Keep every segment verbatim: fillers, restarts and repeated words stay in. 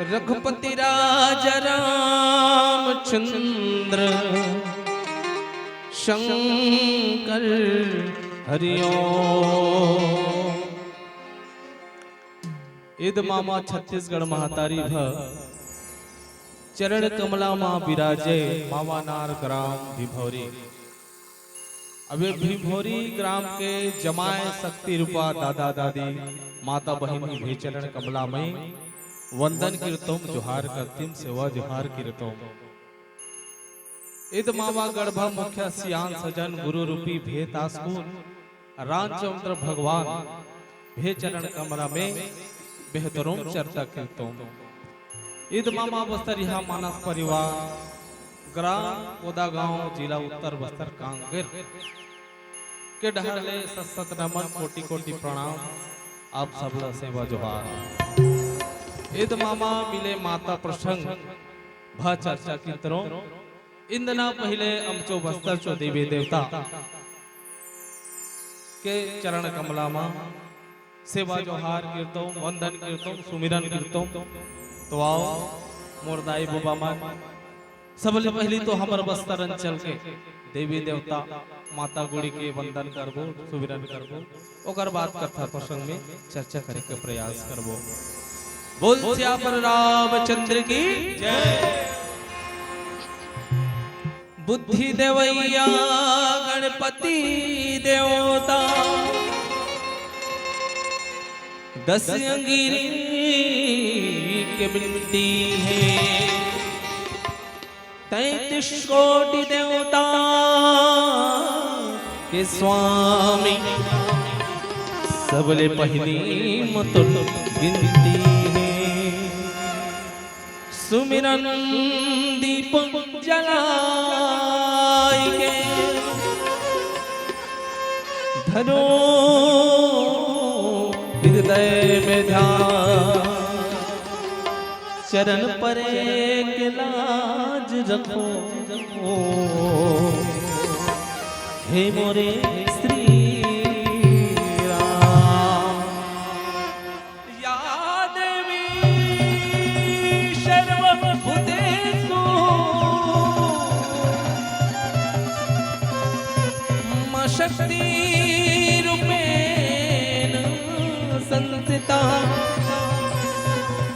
रघुपति राजा रामचंद्र शंकर हरिओम। इद मामा छत्तीसगढ़ महतारी भ चरण कमला मा बिराजे मावानार ग्राम भिभौरी। अब ये भिभौरी ग्राम के जमाय शक्ति रूपा दादा दादी माता बहिनी भे चरण कमला मई वंदन किरतोम, जोहार करतिम, सेवा जोहार किरतोम। इद मामा गढ़भा मुख्य सियान सजन गुरु रूपी भेत आसकुन रामचंद्र भगवान भे चरण कमला में बेहतरोम चर्चा किरतोम। इद मामा बस्तर यहाँ मानस परिवार, ग्राम कोदागांव, जिला उत्तर बस्तर कांगेर के डहर ले सत सत नमन, कोटि कोटि प्रणाम, आप सबला सेवा जोहार। इद मामा मिले माता प्रसंग भा चर्चा किरतोम। इंदना पहिले अमचो बस्तर चो देवी देवता के चरण कमला मा सेवा जोहार किरतोम, वंदन किरतोम, सुमिरन किरतोम। तो आओ मोर दाई बुबा मन, सबले पहली तो हमर बस्तर अंचल के देवी देवता माता गुड़ी के वंदन करबो, सुमिरन करबो, ओकर बाद कथा प्रसंग में चर्चा करे के प्रयास करबो। बोल सियावर रामचंद्र की जय। बुद्धि देवैया गणपति देवता, दस अंगिरी के बिनती हे, तैंतीस कोटि देवता के स्वामी, सबले पहिली मोर तो बिनती हे। सुमिरन दीप जलाय के धरो हृदय में ध्यान, चरण परे के लाज रखो हे मोरे श्री राम। या देवी सर्वभूतेषु मम शक्तिरूपेण संस्थिता।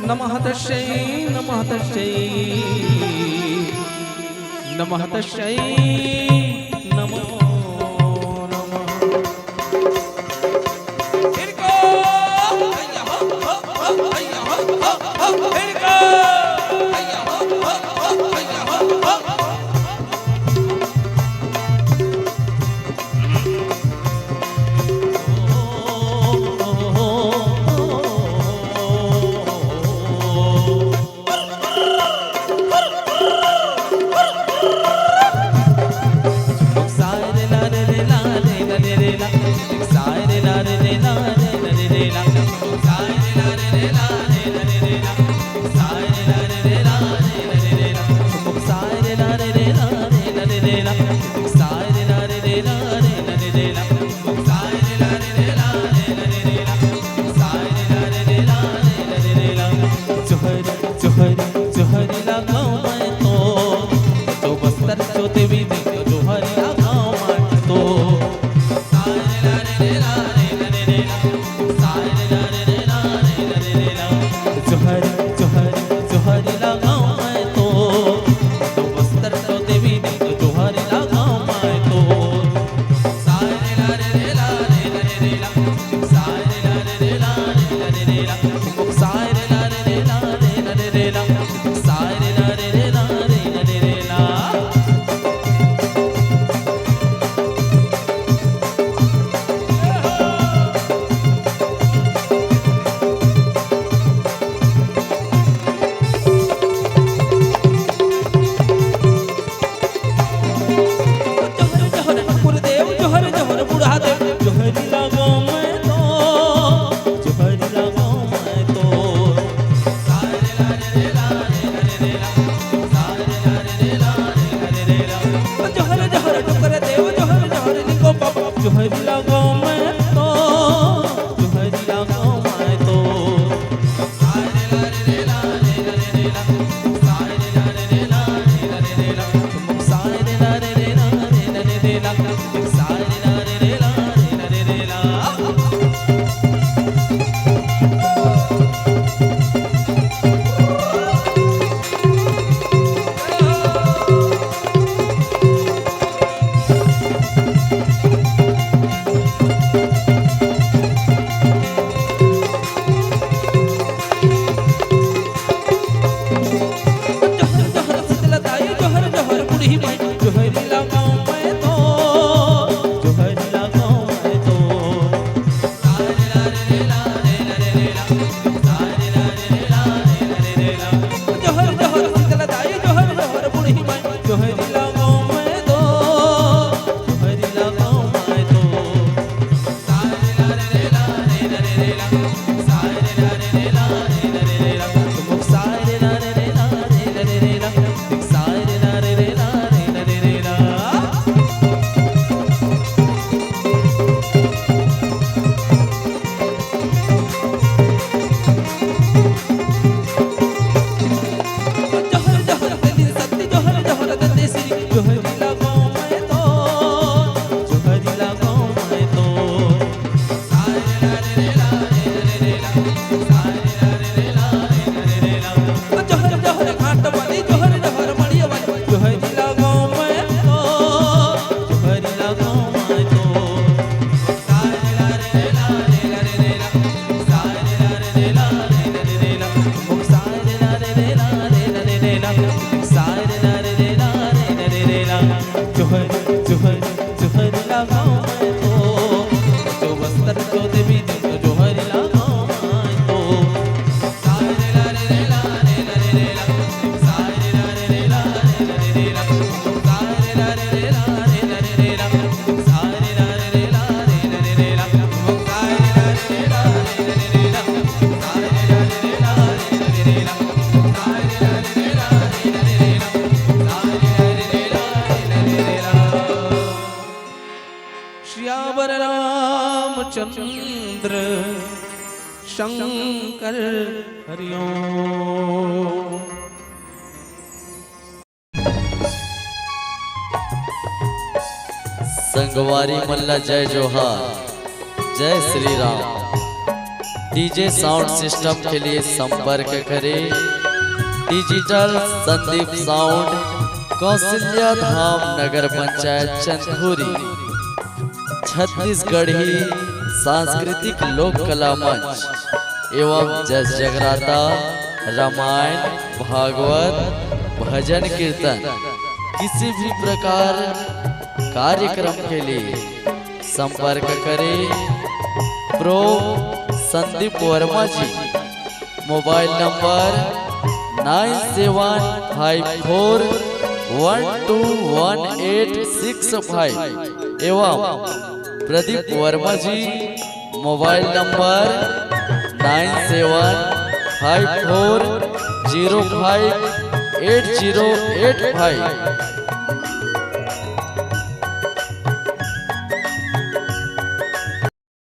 नमः तस्यै, नमः तस्यै, नमः तस्यै, नमो नमः। जोहर, जोहर, जोहर लगाओ मैं तो, तो बस्तर चो देवी में जोहर लगाओ मैं तो। जोहर, जोहर, जोहर लगाओ मैं तो। जोहरी लगाऊं मैं तो, जोहरी लगाऊं मैं तो। जोहर जोहर शीतला दाई, जोहर जोहर बूढ़ी माई, जोहरी लगाऊं मैं तो, जोहरी लगाऊं मैं तो। जोहर जोहर तेरी सत्ती, जोहर जोहर तेरी श्री, जोहरी लगाऊं मैं तो, जोहरी लगाऊं मैं तो। जोहर जोहर घाट वाली, जोहर जोहर मड़िया वाली, जोहरी लगाऊं मैं तो, जोहरी लगाऊं मैं तो। जोहर जोहर जोहर लगाऊं मैं तो, जो बस्तर जो देवी जोहरी लगाऊं मैं तो। श्यावर रामचंद्र शंकर हरिओम। संगवारी मन ला जय जोहार, जय Shri Ram. DJ sound system के लिए संपर्क करें डिजिटल संदीप साउंड, कौशल्या धाम नगर पंचायत चंदखुरी। छत्तीसगढ़ी सांस्कृतिक लोक कला मंच एवं जस जगराता, रामायण, भागवत, भजन कीर्तन, किसी भी प्रकार कार्यक्रम के लिए संपर्क करें pro Sandeep Verma ji. Mobile number nine seven five four one two one eight six five एवं Pradeep Verma ji, mobile number nine seven five four zero five eight zero eight five.